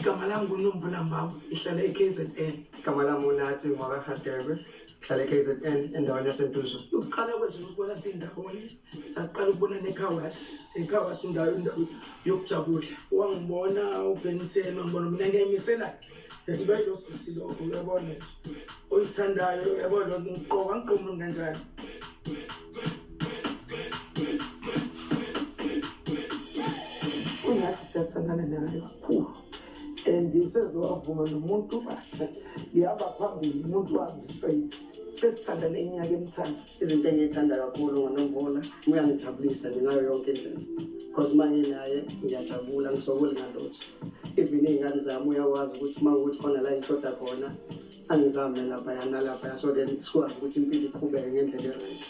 Igama lami nguNomvula Mbawu, ngihlala e-KZN. Igama lami uNathi ngwakaHadebe, ngihlala e-KZN endaweni yaseNtuzuma. Ukuqala kwethu ukubona sindawonye, saqala ukubona ne-car wash. I-car wash indawo indawo yokujabula. Wangibona uBen 10, wangibona mina ngiyayimisela-ke. Ngathi bayilo sisi lo uyabona nje. Oyithandayo uyabona ngiqoka ngiqoka umuntu kanjani. Unathi siyathandana naye kakhulu and usezowavuma nomuntu wakhe ngihamba phambili umuntu wami straight sesithandane iminyaka emithathu. Izinto engiyithanda kakhulu ngoNomvula uyangijabulisa nje ngayo yonke indlela because uma nginaye ngiyajabula ngisokoli ngalutho. Even iy'ngane zami uyakwazi ukuthi uma kuwukuthi khona la ngishoda khona angizame laphaya nalaphaya so then sikwazi ukuthi impilo iqhubeke ngendlela e-right.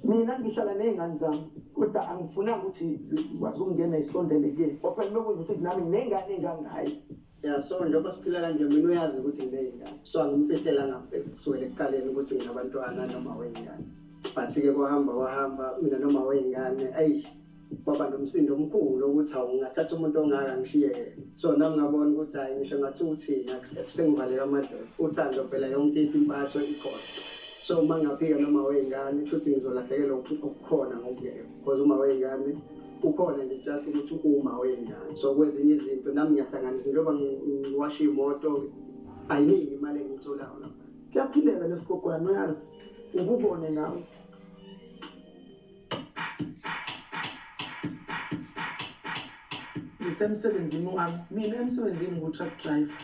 Mina ngihlala ney'ngane zami kodwa angifunanga ukuthi zikwazi ukungena zisondele kuyena ngoba phela uma kunje ukuthi nami nginengane engangaye. Ya so njengoba siphila kanje mina uyazi ukuthi nginey'ngane so angimfihlelanga kusukela ekuqaleni ukuthi nginabantwana noma wey'ngane but-ke kwahamba kwahamba mina noma wey'ngane eyi kwaba nomsindo omkhulu ukuthi hawu ngingathatha umuntu ongaka ngishiye yena so nami ngabona ukuthi hhayi ngisho ngathiwa uthini sengivaleka amadlebe uthando phela yonke into impatho ikhona so uma ngingaphika noma wey'ngane kusho ukuthi ngizolahlekelwa okukhona ngokungekho because uma wey'ngane ukhona nje just ukuthi uma wey'ngane so kwezinye izinto nami ngiyahlanganisa njengoba ngiwasha iy'moto ayiningi imali engiyitholayo lapha. Kuyaphileka lesigogwane uyazi ukubone nawe. Ngisemsebenzini wami mina emsebenzini ngu-truck driver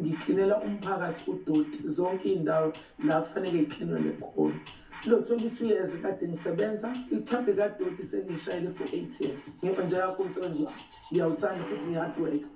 ngiklinela umphakathi udoti zonke iy'ndawo la kufanele y'klinwele khona. Kulo 22 years kade ngisebenza i-truck kadoti sengiyishayele for 8 years. Ngi-enjoy kakhulu umsebenzi wami ngiyawuthanda futhi ngi-hard worker.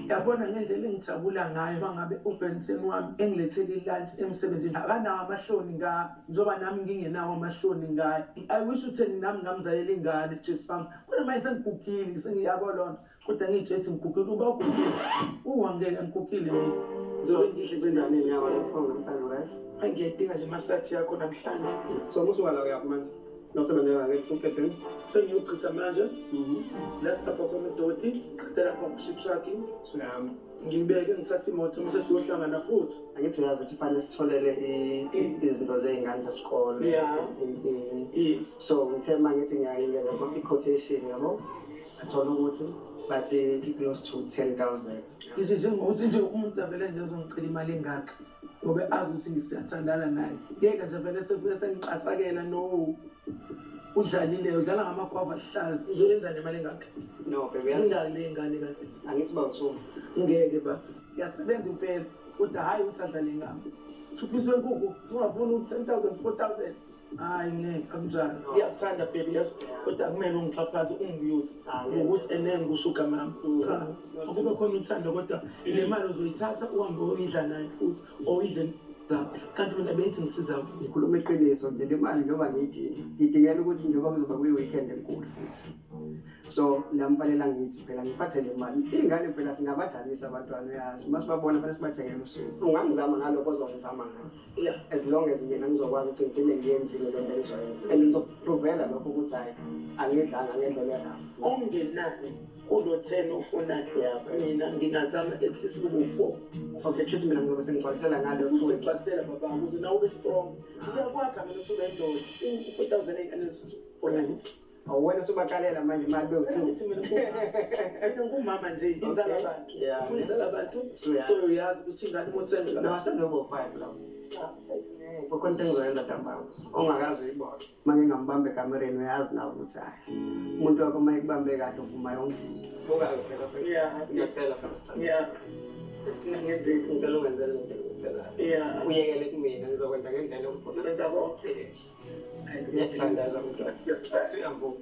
Yabona ngendlela engijabula ngayo uma ngabe uBenson wami engilethele i-lunch emsebenzini akanawo amahloni nga njengoba nami ngingenawo amahloni ngaye. I wish utheni nami ngamzalela ingane Jesu wami. Kodwa manje sengigugile sengiyabo loo nto kodwa ngiy'tshela ukuthi ngigugile uba ugugile uwangeke ngigugile mina. Ngizobe ngidle nje Nani iy'nyawo zibuhlungu namhlanje right? Ayi ngiyayidinga nje imasaji yakho namhlanje. So uma usuka la uyaphi manje? Nosebenza ngeke uqedeni? Sengiyochitha manje. La sitapha khona udoti, qeda lapha ngisho i-truck. Suyahamba. Ngibeke ngithathe imoto mase siyohlangana futhi. Angithi uyazi ukuthi fanele sitholele izinto zey'ngane zesikole. Yeah. Yes. So ngithe uma ngithi ngiyayingena i-quotation yabo ngathola ukuthi bathi i-close to 10,000. Ngisho njengokuthi nje umuntu avele nje uzongicela imali engaka ngoba azi ukuthi siyathandana naye. Ngeke nje vele sefike sengiqathakela no. Udlalile udlala ngamagwava aluhlaza. Uzoyenzani imali engaka? No baby yazi Zingaki le ngane kade? angithi bawu-two. Ngeke ba. Ngiyasebenza impela kodwa hhayi ukuthi adlale ngami. Thuphisi wenkukhu ungafuni u-10,000 4,000. Hayi ngeke akunjalo. Ngiyakuthanda baby yes kodwa akumele ungixhaphaze ungiyuse ngokuthi ene ngusugar mama. Cha akube khona uthando kodwa le mali uzoyithatha uhambe uyidla naye futhi or uyidle zakho. Kanti mina bengithi ngisiza wena. Ngikhuluma iqiniso nje le mali njengoba ngiyidinga ngidingela ukuthi njengoba kuzoba kuyi-weekend enkulu futhi so nami fanele angithi phela ngiphathe le mali iy'ngane phela singabadlalisa abantwana uyazi uma sibabona fanele sibathengele usuku ungangizama ngalokho ozongizama ngakho Yeah. as long as mina ngizokwazi ukuthi ngigcine ngiyenzile le nto engizoyenza and ngizokuprovela lokho ukuthi hhayi angidlanga ngendlela erafu. Okungenani kulo 10 ofunayo Yeah. mina ngingazama at least kube u-4. Okay kushuthi mina ngizobe sengigcwalisela ngalo two. Uzogcwalisela baba ukuze nawe ube strong. Ngiyakwakha mina ukuthi ube indoda. U-4,000 ey'nganeni futhi alright. Awuwena usubakalela manje imali bewu-two. Ngithi mina ngumama. Ngumama nje inzala abantu. Yeah. Inzala abantu. Uyazi. So uyazi ukuthi ingane uma uthenga No, asenzoba u-five lapho. Kukhona into engizoyenza ntambama ongakaze uyibone. Uma ngingambamba ekamereni uyazi nawe ukuthi hhayi umuntu wakho uma ekubambe kahle uvuma yonke into. Buka-ke phela phela. Yeah. Ngiyacela phela sithando. Yeah. Ngenzile. Ngicela ungenzele lento engikucelayo. Yeah. Uyekele kumina ngizokwenza ngendlela ongifuna. Sebenza konke. Yes. Ngiyakuthandaza mntwana. Ngiyakuthanda. Usuyambuka.